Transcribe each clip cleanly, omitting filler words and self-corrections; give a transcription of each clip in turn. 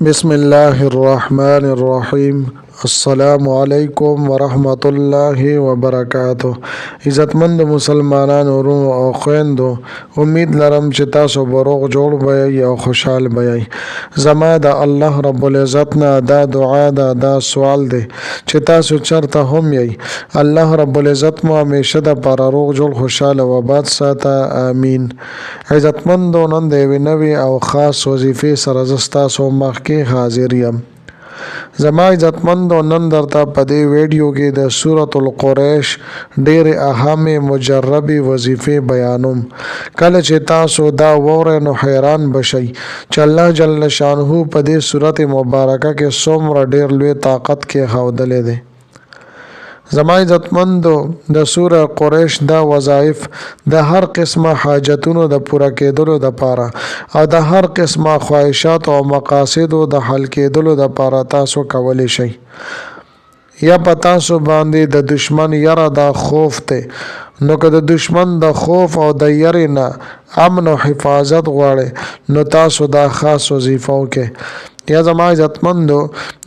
بسم الله الرحمن الرحیم. السلام علیکم ورحمت الله وبرکاته. عزتمند مسلمانانو، وروڼو او خویندو، امید لرم چې تاسو به روغ جوړ به یئ او خوشحال به یئ. زما د الله رب العزت نه دا دعا ده، دا سوال دی چې تاسو چرته هم یئ، الله رب العزت مو همیشه د پاره روغ جوړ، خوشحال او آباد ساته، آمین. عزتمندو، نن د یوې نوې او خاص وظیفې سره زه ستاسو مخکې حاضر یم. زما عزتمندو، نن درته په دې ویډیو کې د سورة القریش ډېرې اهمې مجربې وظیفې بیانوم. کله چې تاسو دا واورئ نو حیران به شئ چې الله جل شانه په دې سورت مبارکه کې څومره ډېر لوی طاقت کېښودلی دی. زما عزتمندو، د سوره قریش دا وظایف د هر قسمه حاجتونو د پوره کېدلو دپاره او د هر قسمه خواهشاتو او مقاصدو د حل کېدلو دپاره تاسو کولی شئ. یا په تاسو باندې د دشمن یره دا خوف دی، نو که د دشمن د خوف او د یرې نه امن او حفاظت غواړئ نو تاسو دا خاص وظیفه وکړئ. یا زما عزتمندو،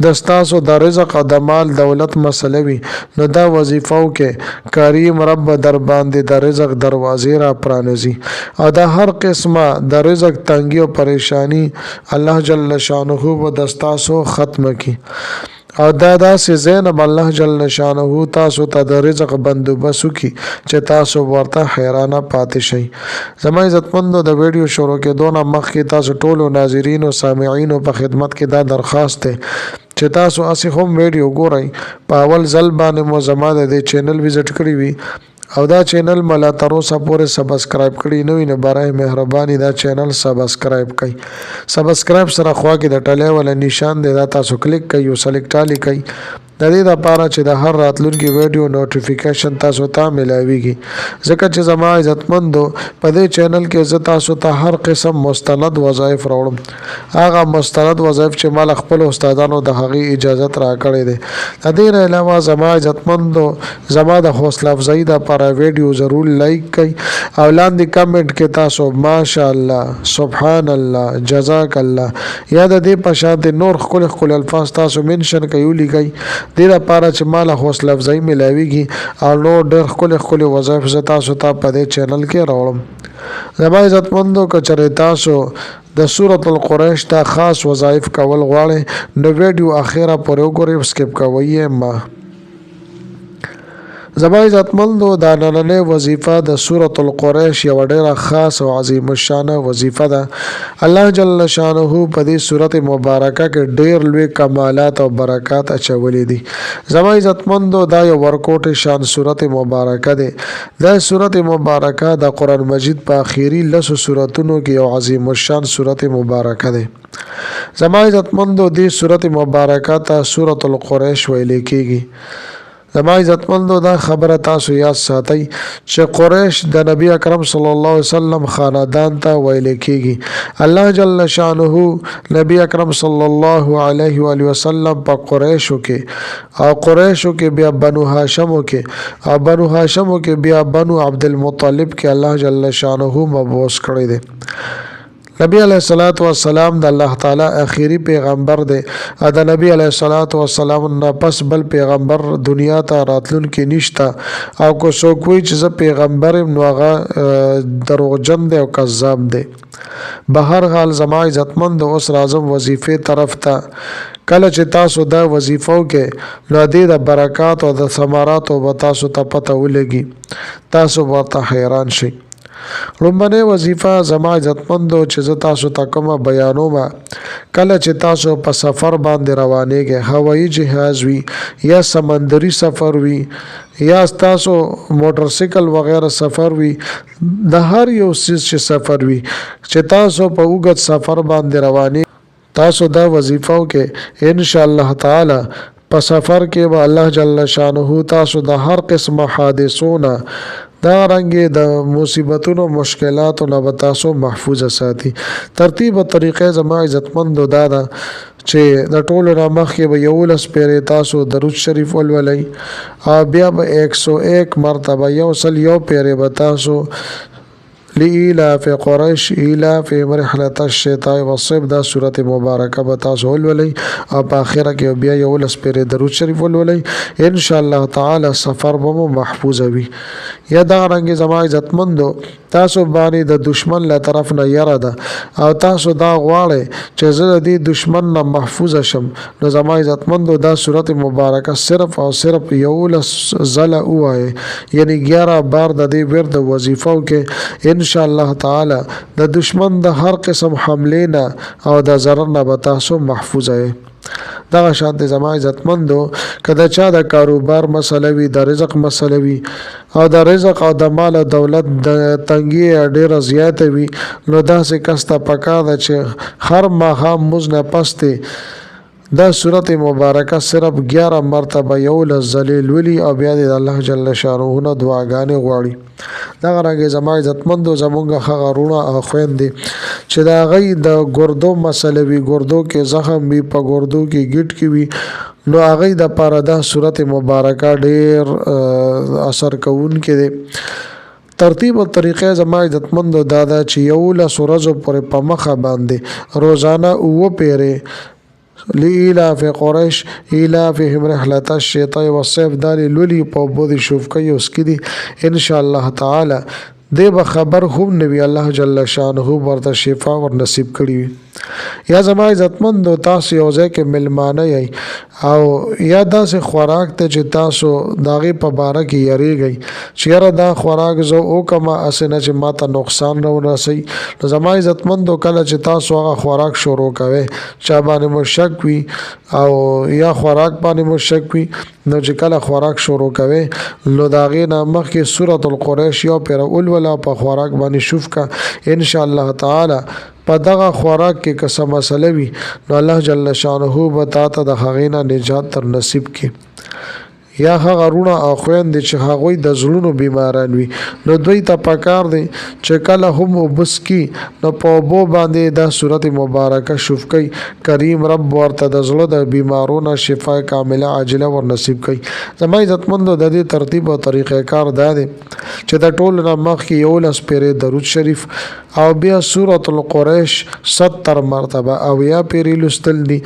د ستاسو د رزق او د مال دولت مسله وي نو دا وظیفه وکړئ، کریم رب به در باندې د رزق دروازې را پرانیزي او د هر قسمه د رزق تنګي او پریشانی الله جل شانه به د ستاسو ختمه کړي او دا داسې ځای نه به الله جل شانه تاسو ته د رزق بندوبست وکړي چې تاسو ورته حیرانه پاتې شئ. زما عزتمندو، د ویډیو شروع کېدو نه مخکې تاسو ټولو ناظرینو سامعینو په خدمت کې دا درخواست دی چې تاسو هسې هم ویډیو ګورئ، په اول ځل باندې مو زما د دې چینل وزټ کړی وي او دا چینل مو لا تر اوسه پورې سبسکرایب کړی نه وي، نو برای مهرباني دا چینل سبسکرایب کړئ. سبسکرایب سره خوا کې د ټلی والا نشان دی، دا تاسو کلیک کړئ او سلیکټ آل کړئ، د دې لپاره چې د هر راتلونکي ویډیو نوټیفیکیشن تاسو ته ملاویږي. ځکه چې زما عزتمندو، په دې چینل کې زه تاسو ته هر قسم مستند وظایف راوړم، هغه مستند وظایف چې ما له خپلو استادانو د هغې اجازت راکړی دی. د دې نه علاوه زما عزتمندو، زما د حوصله افزایی لپاره ویډیو ضرور لایک کړئ او لاندې کمنټ کې تاسو ماشاءالله، سبحان الله، جزاک الله یا د دې په شان نور ښکلي ښکلي الفاظ تاسو منشن کړئ، ولیکئ، دې لپاره چې ما له حوصله افزایی ملاویږي او نور ډېر ښکلي ښکلي وظایف زه تاسو ته په دې چینل کې راوړم. زما عزتمندو، که چېرې تاسو د سورة القریش دا خاص وظایف کول غواړئ نو ویډیو اخیره پورې وګورئ، سکیپ کوئ یې مه. زما عزتمندو، دا نننۍ وظیفه د سورة القریش یوه ډېره خاص او عظیم الشانه وظیفه ده. الله جل شانه په دې سورت مبارکه کې ډېر لوی کمالات او برکات اچولي دي. زما عزتمندو، دا یو ورکوټي شان سورت مبارکه دی. دا سورت مبارکه د قرآن مجید په اخیری لسو سورتونو کې یو عظیم الشان سورت مبارکه دی. زما عزتمندو، دې سورت مبارکه ته سورة القریش ویل کیږي. زما عزتمندو، دا خبره تاسو یاد ساتئ چې قریش د نبی اکرم صلی الله علیه وسلم خاندان ته ویل کیږي. الله جل شانه نبی اکرم صلی الله علیه و آله وسلم په قریشو کې او قریشو کې بیا بنو هاشمو کې او بنو هاشمو کې بیا بنو عبد المطلب کې الله جل شانه مبعوث کړی دی. نبی علیه الصلاة والسلام د الله تعالی اخیری پیغمبر دی او د نبی علیه الصلاة والسلام نه پس بل پیغمبر دنیا ته راتلونکی نشته، او که څوک وایي چې زه پیغمبر یم نو هغه دروغجن دی او کذاب دی. به هر حال زما عزتمند، اوس راځم وظیفې طرف ته. کله چې تاسو دا وظیفه وکړئ نو دې د برکات او د ثمراتو به تاسو ته پته ولګي، تاسو به ورته حیران شئ. لومبنۍ وظیفه زما عزتمندو چې زه تاسو ته کومه بیانوم، کله چې تاسو په سفر باندې روانېږئ، هوایي جهاز وي یا سمندري سفر وي یا تاسو موټر سایکل وغیره سفر وي، د هر یو څیز چې سفر وي، چې تاسو په اوږد سفر باندې روانې، تاسو دا وظیفه وکړئ، ان شاء الله تعالی په سفر کې به الله جل شانه تاسو د هر قسمه حادثو نه، دا رنګې د مصیبتونو مشکلاتو نه به تاسو محفوظ ساتي. ترتیب او طریقې زما عزتمندو دا ده چې د ټولو نه مخکې به 11 پیرې تاسو درود شریف ولولئ او بیا به 101 مرتبه، 101 پیرې به تاسو لإيلاف قريش إيلافهم رحلة الشتاء والصيف دا سورت مبارکه به تاسو ولولئ او په اخره کې بیا 11 پیرې درود شریف ولولئ، ان شاء الله تعالی سفر به مو محفوظ وي. یا دغه رنګ زما عزتمندو تاسو باندې د دشمن له طرف نه یره ده او تاسو دا غواړئ چې زه د دې دشمن نه محفوظ شم، نو زما عزتمندو دا سورت مبارکه صرف او صرف 11 ځله ووایئ، یعنی 11 بار د دې ورد وظیفه وکړئ. ان شاء الله تعالی د دشمن د هر قسم حملې نه او د ضرر نه به تاسو محفوظ یئ. دغه شان دی زما عزتمندو که د چا د کاروبار مسله وي، د رزق مسله وي او د رزق او د مال او دولت د تنګي ډېره زیاته وي، نو داسې کس ته پکار ده چې هر ماښام مونځ نه پس دی دا سورت مبارکه صرف 11 مرتبه 11 ځلې لولي او بیا دې د الله جل شانه نه دعاګانې غواړي. دغه رنګ زما عزتمندو زمونږ هغه وروڼه او خویندې چې د هغوی د ګردو مسله وي، ګردو کې زخم وي، په ګردو کې ګیټ کې وي، نو هغوی دپاره دا سورت مبارکه ډېر اثر کوونکی دی. ترتیب او طریقه زما عزتمندو دا ده چې 11 ورځو پورې په مخه باندې روزانه 7 پیرې لإيلاف قريش إيلافهم رحلة الشتاء والصيف دا دې لولي په اوبو دې شوف کوي او څکي دي، ان شاء الله تعالی دی به خبر هم نه وي، الله جل شانه ورته شفا ور نصیب کړي وي. یا زما عزتمندو تاسو یو ځای کې مېلمانه یئ او یا داسې خوراک ته چې تاسو د هغې په باره کې یریږئ چې یاره دا خوراک زه وکړم هسې نه چې ماته نقصان راورسوي، نو زما عزتمندو کله چې تاسو هغه خوراک شروع کوئ، چا باندې مو شک وي او یا خوراک باندې مو شک وي، نو چې کله خوراک شروع کوئ نو د هغې نه مخکې سورة القریش یو پیره ولوله، په خوراک باندې شوف که، ان شاء الله تعالی په دغه خوراک کې که څه مسله وي نو الله جل شانه به تا ته د هغې نه نجات تر نصیب کړي. یا هغه وروڼه او خویندې چې هغوی د زړونو بیماران وي، نو دوی ته پکار دی چې کله هم اوبه څکي نو په اوبو باندې دا سورت مبارکه شوف کوي، کریم رب ورته د زړه د بیمارو نه شفا کامله عاجله ور نصیب کوي. زما عزتمندو د دې ترتیب او طریقه کار دا دی چې د ټولو نه مخکې 11 پیرې درود شریف او بیا سورة القریش 70 مرتبه او یا پیرې لوستل دي.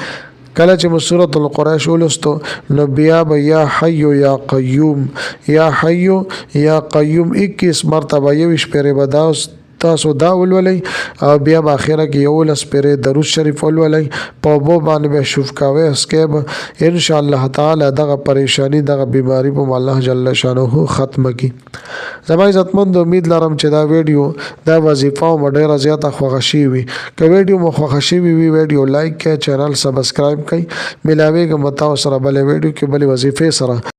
کله چې مو سورة القریش ولوستو نو بیا به یا حی یا قیوم یا حی یا قیوم 21 مرتبه 21 پیرې به دا تاسو دا ولولئ او بیا به اخره کې 11 پیرې درود شریف ولولئ، په اوبو باندې به شوف کوئ څکئ به، ان شاء الله تعالی دغه پریشانی دغه بیماری به الله جل شانه ختمه کړي. زما عزتمند امید لرم چې دا ویډیو دا وظیفه مو ډېره زیاته خوښه شوې وي. که ویډیو مو خوښه شوې وي ویډیو لایک کړئ، چینل سبسکرایب کړئ. ملاویږم تاسو سره بلې ویډیو کې بلې وظیفې سره.